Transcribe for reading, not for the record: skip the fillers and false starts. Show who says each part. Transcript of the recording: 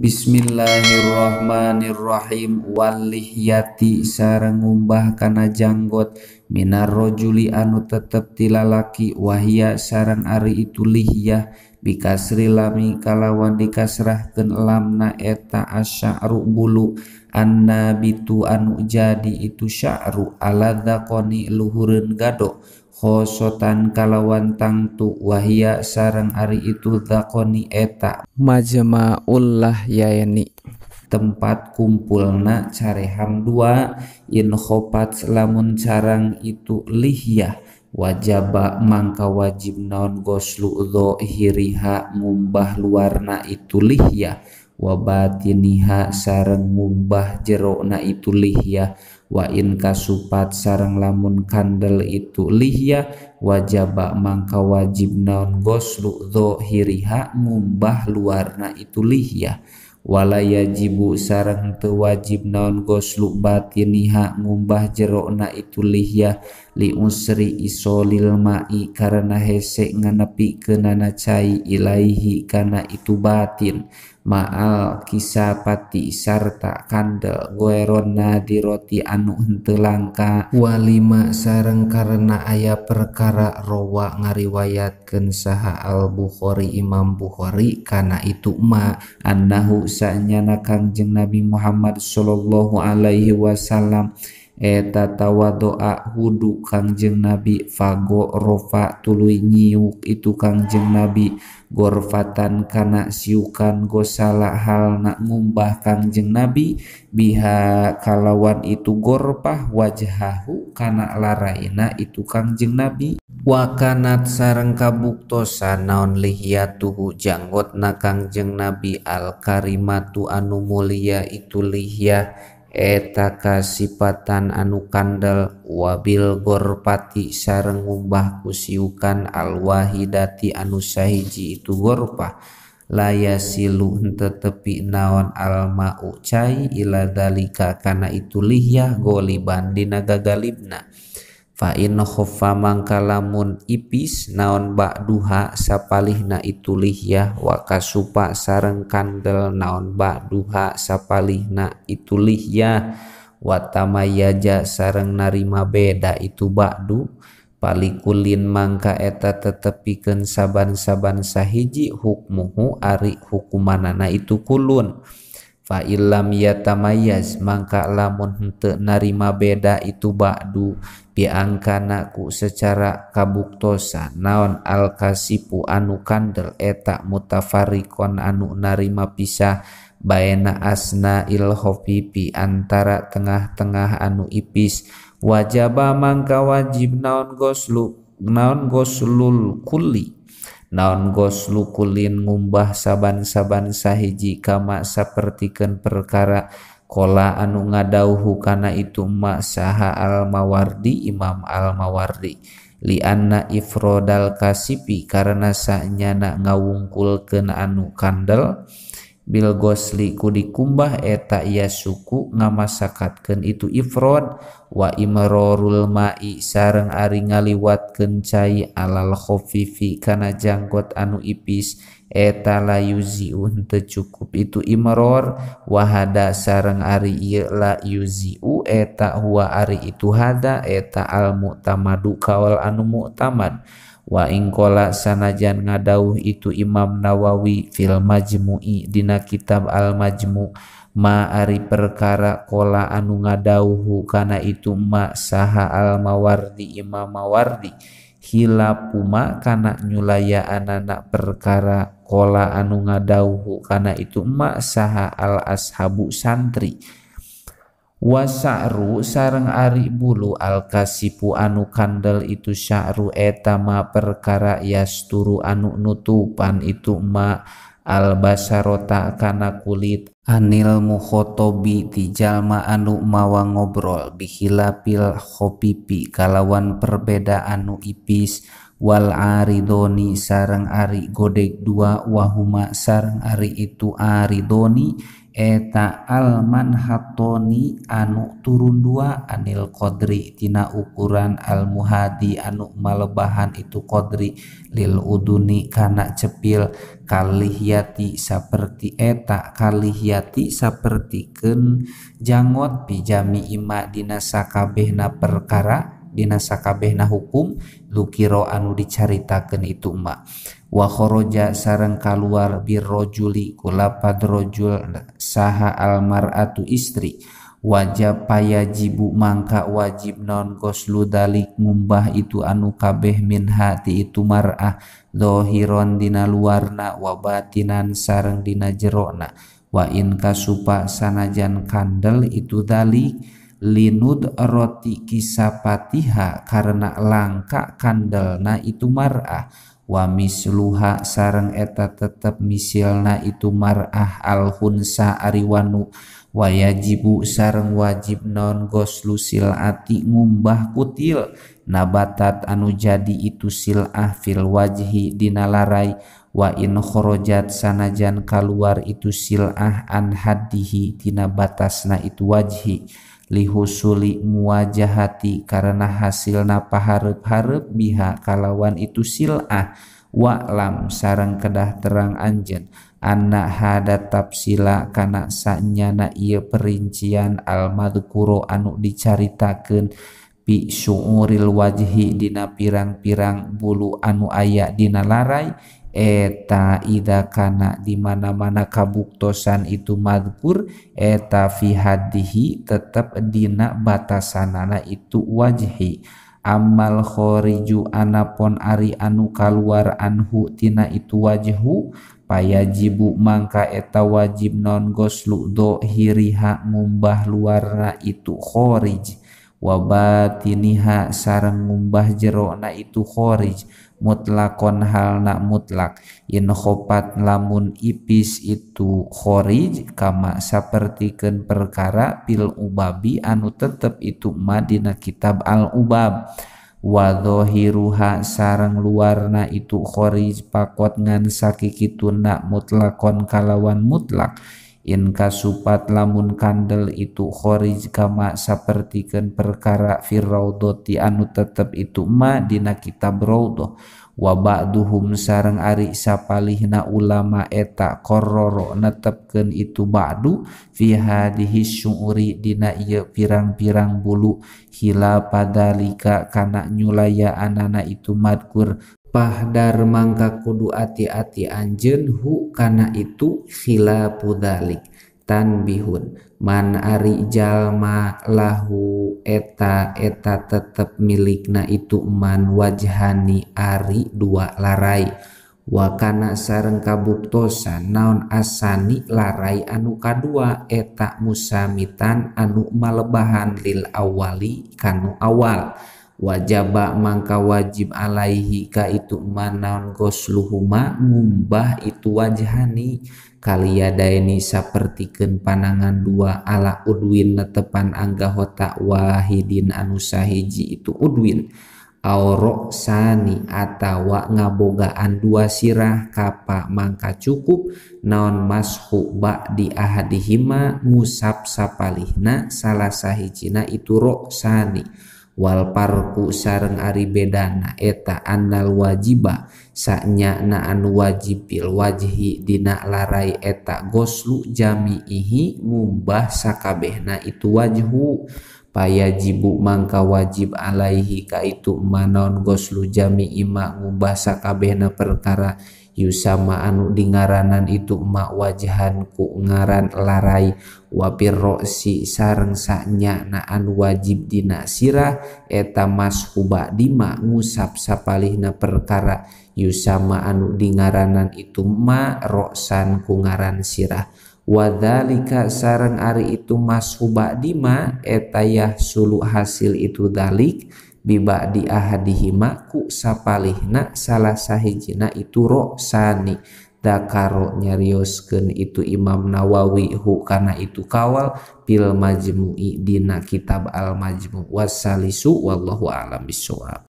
Speaker 1: Bismillahirrahmanirrahim. Walihyati sareng ngumbah kana janggot minar rajuli anu tetep ti lalaki wahia sareng ari itu lihyah bikasri lami kalawan dikasrahkeun lamna eta asya'ru bulu annabitu anu jadi itu sya'ru ala dzaqoni luhureun gado khosotan kalawan tangtu wahia sareng ari itu dzaqoni eta
Speaker 2: majma'ul lahyaini
Speaker 1: tempat kumpulna careham dua in khopat lamun carang itu lihyah wajaba mangka wajib naon goslu dzahiriha ngumbah luarna itu lihyah wa batiniha sareng ngumbah jerona itu lihyah wa in kasupat sareng lamun kandel itu lihyah wajaba mangka wajib naon goslu dzahiriha ngumbah luarna itu lihyah wala yajibu sareng teu wajib naon goslu batiniha ngumbah jerona itu lihyah li usri isolil ma'i karena hese nganepikeunana cai ilaihi kana itu batin ma'al kisapati sarta kandel goeron nadiroti anu henteu langka walima sareng karena aya perkara rawa ngariwayatkeun saha Al Bukhari Imam Bukhari kana itu ma annahu sanyana Kangjeng Nabi Muhammad sallallahu alaihi wasallam eta tawadoa wudu Kangjeng Nabi fago rofa tuluy nyiuk itu Kangjeng Nabi gorfatan kana siukan gosala halna ngumbah Kangjeng Nabi biha kalawan itu gorpah wajhahu kana laraina itu Kangjeng Nabi wakanat sareng kabuktosan naon lihyatuhu janggotna Kangjeng Nabi al karimatu anu mulia itu lihyah eta kasipatan anu kandel wabil gorpati sareng ngumbah kusiukan alwahidati anu sahiji itu gorpah layasilu henteu tepi naon alma'u cai ila dalika kana itu lihyah goliban dina gagalibna fa in khaffa mangka lamun ipis naon ba'duha sapalihna itu lihyah wa kasupa sareng kandel naon ba'duha sapalihna itu lihyah wa tamayyaja sareng narima beda itu ba'du palikulin mangka eta tetepikeun saban-saban sahiji hukmuhu ari hukumanana itu kulun fa illam yatamayyaz mangka lamun henteu narima beda itu ba'du biangkana ku secara kabuktosan naon al kasipu anu kandel eta mutafarriqon anu narima pisah baena asna il khafifi antara tengah-tengah anu ipis wajaba mangka wajib naon goslu naon goslul kulli naon goslu kulin ngumbah saban-saban sahiji kama sapertikeun perkara kola anu ngadauhu kana itu ma saha al-Mawardi Imam al-Mawardi li anna ifrodal kasipi karena sanyana ngawungkulkeun anu kandel bil gosli ku dikumbah eta ya suku ngamasakatkeun itu ifrod wa imrorul ma'i sareng ari ngaliwatkeun cai alal khafifi kana janggot anu ipis eta la yuzi'u henteu cukup itu imror wahada sareng ari ieu la yuzi'u eta huwa ari itu hada eta al mu'tamadu kaul anu mu'tamad wa ingkola sanajan ngadauh itu Imam Nawawi fil Majmu'i dina kitab Al Majmu' ma ari perkara kola anu ngadauhu kana itu ma saha Al Mawardi Imam Mawardi hilapuma kana nyulayaanana perkara kola anu ngadauhu kana itu ma saha al ashabu santri wasa'ru sareng ari bulu al kasipu anu kandel itu sya'ru eta ma perkara yasturu anu nutupan itu ma al basarota kana kulit anil mukhotobi ti jalma anu mawa ngobrol bihilapil khopipi kalawan perbedaan anu ipis wal aridoni sareng ari godeg dua wahuma sareng ari itu aridoni eta almanhatoni anu turun dua anil qadri tina ukuran al muhadi anu malebahan itu qadri lil uduni kana cepil kalihyati saperti eta kalihyati sapertikeun jangot pijami ima dina sakabehna perkara dina sakabehna hukum lukiro anu dicaritakeun itu ma wa kharaja sareng kaluar birrojuli kulapad rojul saha almar'atu istri wajab payajibu mangka wajib non goslu dalik ngumbah itu anu kabeh min hati itu mar'ah zahiron dina luarna wa batinan sareng dina jerona wa in kasupa sanajan kandel itu dalik linud roti kisapatiha karena langka kandelna itu mar'ah wa misluha sareng eta tetep misilna itu mar'ah alhunsa ariwanu wa yajibu sareng wajib non goslu silati ngumbah kutil nabatat anu jadi itu silah fil wajhi dina larai wa in kharajat sanajan kaluar itu silah an haddihi tina batasna itu wajhi lihusuli muwajahati karena hasilna pahareup-hareup biha kalawan itu silah wa'lam sareng kedah terang anjeun anna hada tafsila kana sanyana ieu perincian al madhkuru anu dicaritakeun bi syu'uril wajhi dina pirang-pirang bulu anu aya dina larai eta ida kana di mana-mana kabuktosan itu madhkur eta fi haddihi tetep dina batasanana itu wajhi amal khariju anapon ari anu kaluar anhu tina itu wajhu payajibu mangka eta wajib non goslu dohiriha ngumbah luarna itu kharij wa batiniha sareng ngumbah jerona itu kharij mutlakon halna mutlak in khopat lamun ipis itu kharij kama sapertikeun perkara pil ubabi anu tetep itu ma dina kitab al ubab wa dhahiruha sareng luarna itu kharij pakot ngan sakikituna mutlakon kalawan mutlak in kasupat lamun kandel itu kharij kama sapertikeun perkara fir raudhati anu tetep itu ma dina kitab raudhah wa ba'duhum sareng ari sapalihna ulama eta qarrara netepkeun itu ba'du fi hadhihi syu'uri dina ieu pirang-pirang bulu hila padalika kana nyulayaanana itu madkur pahdar mangka kudu ati-ati anjeun hu kana itu khilafu dzalik tanbihun man ari jalma lahu eta eta tetep milikna itu man wajhani ari dua larai wa kana sareng kabuktosan naon asani larai anu kadua eta musamitan anu malebahan lil awali kanu awal wajaba mangka wajib alaihi ka itu manaon gosluhuma ngumbah itu wajhani kaliyadaini sapertikeun panangan dua ala udwin netepan anggahota wahidin anu sahiji itu udwin auro sani atawa ngabogaan dua sirah kapa mangka cukup naon mashu ba di ahadihima ngusap sapalihna salah sahijina itu roksani wal parku sareng ari bedana eta annal wajiba sanyana anu wajib bil wajhi dina larai eta goslu jami'ihi ngumbah sakabehna itu wajhu payajibu mangka wajib alaihi ka itu manaon goslu jami'i ma ngumbah sakabehna perkara yusama anu dingaranan itu ma wajhan ku ngaran larai wapir roksi sareng sanyana anu wajib dina sirah eta mashuba dima ngusap sapalihna perkara yusama anu dingaranan itu ma roksan ku ngaran sirah wadzalika sareng ari itu mashuba dima eta yahsulu hasil itu dalik biba di ahadihima ku sapalihna salah sahijina itu roksani dakaro nyarioskeun itu Imam Nawawi hu kana itu kawal fil majmu'i dina kitab al majmu' wassalisu wallahu a'lam bissawab.